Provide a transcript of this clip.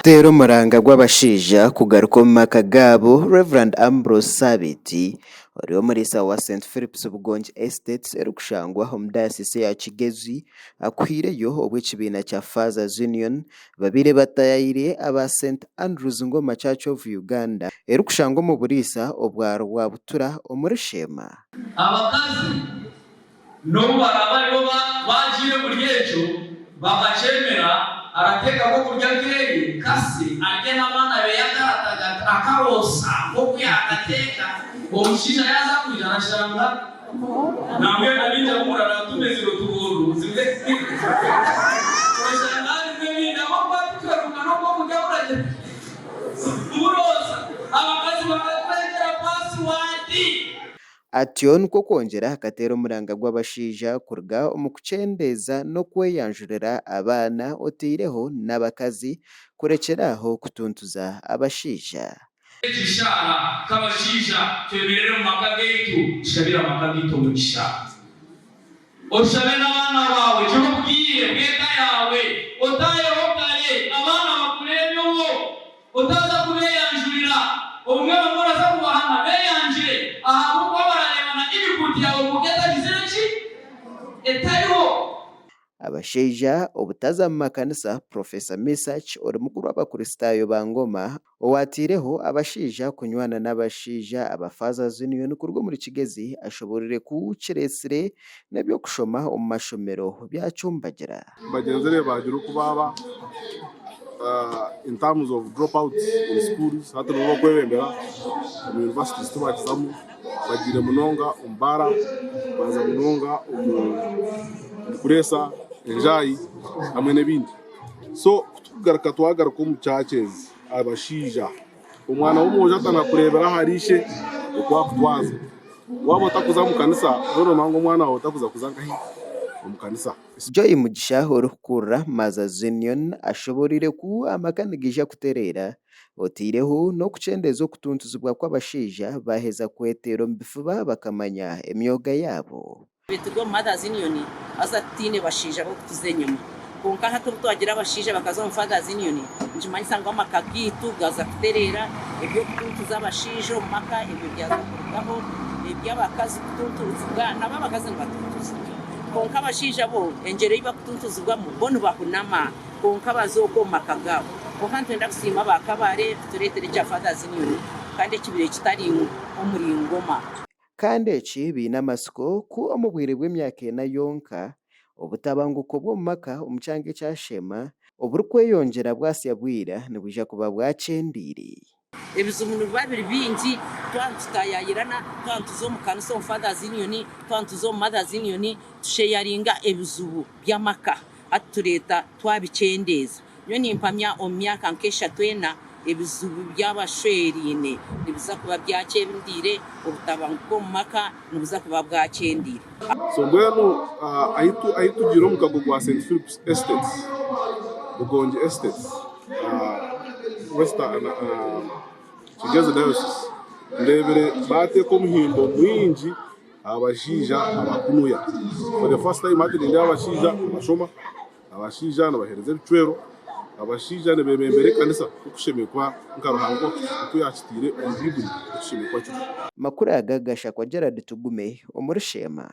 Kuteera omuranga gw'abashaija kugaruka omu maka gaabo, Rev Ambrose Sabiiti ori omuriisa wa St Philip's Bugongi Estates erikushangwa omu dayosiisi eya Kigezi akuhaireyo obu ekibiina kya Fathers Union babaire bataayaayire aba St Andrews Ngoma Church of Uganda erikushangwa omu buriisa obwa Rwabutura omuri Sheema. Abakazi N'obu baraabe aribo baagiire omuri ekyo, bakakyemera, arateeka ak'okurya keeye kase, arye n'abaana beeye akaratagata, akaroosa nk'oku yaakateeka. Omushaija yaaza kwija arashanga nambwenu abaingi abu murara tumezire otubondo zimwe orashanga harimu ebindi ahabw'okuba tituheruuka n'obw'okurya buragira buroosa. Abakazi bakatwegyera paasiwaadi. Atyo nikwo kwongyera akateera omuranga gw'abashaija kuruga omu kukyendeeza n'okweyanjurira abaana oteireho n'abakazi kurekyera aho kutuntuza abashaija. Egi shaara, nk'abashaija twemerere omu maka gaitu tushabire amaka gaitu omugisha. Oshabe n'abaana baawe, gira obwire bw'eka yaawe, otaayeho kare abaana bakureebeho. Otaza kubeeyanjurira. Obumwe bamwe oraza kubahana beeyangire ahabw'okuba barareeba na input yaawe kwonka etagizire ki? Etariho. Abashaija obutaza mu makanisa, Professor Misach ori mukuru w'Abakristaayo ba Ngoma owaateireho abashaija kunywana n'abashaija aba Fathers Union kuruga omuri Kigezi ashoboreire ku kiretsire n'eby'okushoma omu mashomero byacumbagira. Bagyenzire baagira oku baaba in terms of drop outs in schools hati nibo barikwebembera omu universities tibakizamu bagiire munonga omu baara baaza munonga omu kureesa enjaayi hamwe n'ebindi so kutukugaruka twagaruka omu churches abashaija omwana w'omwojo atandika kureebera ahari ishe oku akutwaza waaba otakuza omu kanisa mbwenu noomanya ngu omwana waawe takuza kuza nkahi omu kanisa. Joy Mugisha orikukurira Mothers Union ashoboreire ku amaka nigaija kutereera oteireho n'okukyendeeza okutuntuzibwa kw'abashaija baaheza kweteera omu bifuba bakamanya emyoga yaabo. Turi omu Mothers Union haza tutaine bashaija b'okutuza enyima. Kwonka hati obu twagira abashaija bakaza omu Fathers Union nikimanyisa ngu amaka gaitu gaaza kutereera, eby'okutuntuza abashaija omu maka ebyo byaza kurugaho, eby'abakazi kutuntuzibwa nabo abakazi nibatuntuzibwa. Kwonka abashaija bo engyero ei bakutuntuzibwamu bo nibahunama kwonka baza okwo omu maka gaabo. Kwonka nitwenda kusiima aba Kabale kutureetera ekya Fathers Union kandi ekibaire kitari omuri Ngoma. Kandi eki baine amatsiko ku omu bwire bw'emyaka ena yonka, obutabanguko bw'omu maka omu kyanga ekya Sheema oburikweyongyera bwasya bwira nibwija kuba bwakyendeire. Ebizibu nibiba biri bingi twaba nitutayaayirana, twaba nituza omu kanisa omu Fathers Union, twaba nituza omu Mothers Union, tusheyaringa ebizibu by'amaka hati tureeta twabikyendeeza. Nyowe nimpamya omu myaka nk'eshatu ena ebizibu by'abashweraine nibiza kuba byakyendeire, obutabanguko omu maka nibuza kuba bwakyendeire. So mbwenu ahi tugiire omukago gwa St Philip's Estates, Bugongi Estates, Western Kigezi Diocese, ndeebire baateeka omuhimbo mwingi aha bashaija abakunuya. For the first time hati nindeeba abashaija nibashoma, abashaija nibaheereza ebicwero, abashaija nibeebembera ekanisa nk'oku kishemereire kuba nka Ruhanga oku yaakitaire omu Baiburi oku kishemereire kuba kiri. Makuru aga gashakwa Gerald Tugume omuri Sheema.